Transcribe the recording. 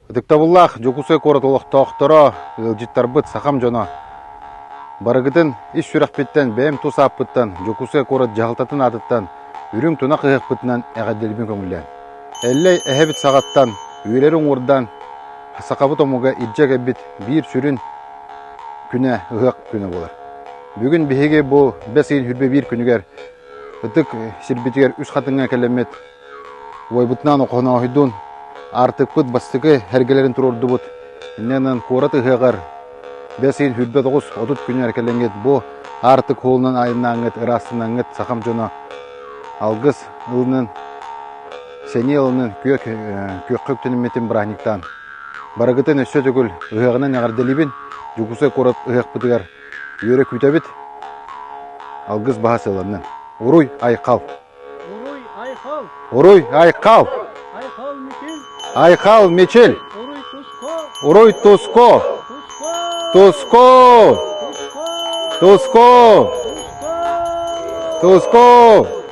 Ытыктабыллаах Дьокуускай куорат олохтоохторо, ыалдьыттарбыт, сахам дьоно! Барыгытын ис сүрэхпиттэн, бэйэм тус ааппыттан, Дьокуускай куорат дьаһалтатын аатыттан үрүҥ тунах ыһыахпытынан эҕэрдэлиибин көҥүллээн. Эллэй эһэбит саҕаттан, үөлэри уҥуордаан, сахабыт омуга илдьэ кэлбит биир сүрүн күнэ ыһыах күнэ буолар. Бүгүн биһиги бу бэс ыйын 21 күнүгэр ытык сирбитигэр Үс Хатыҥҥа кэлэммит Уойбутунаан Охонооһуйдуун аартыкпыт бастакы эргэлэрин туруордубут. Иннинэн куорат ыһыаҕар бэс ыйын 29-30 күнүгэр кэлэҥҥит бу аартык суолунан айаннааҥҥыт, ыраастанаҥҥыт сахам дьоно алгыс ылынан, сэниэ ылынан күөх күөххэ үктэниммитин бырааһынньыктаан барыгытын өссө төгүл ыһыаҕынан эҕэрдэлиибин. Дьокуускай куорат ыһыахпытыгар үөрэ күүтэбит. Алгыс баһа сыаланнын. Уруй айхал! Уруй айхал! Уруй айхал! Айхал Мичил! Айхал Мичил! Уруй Туско! Уруй Туско! Туско! Туско! Туско! Туско! Туско!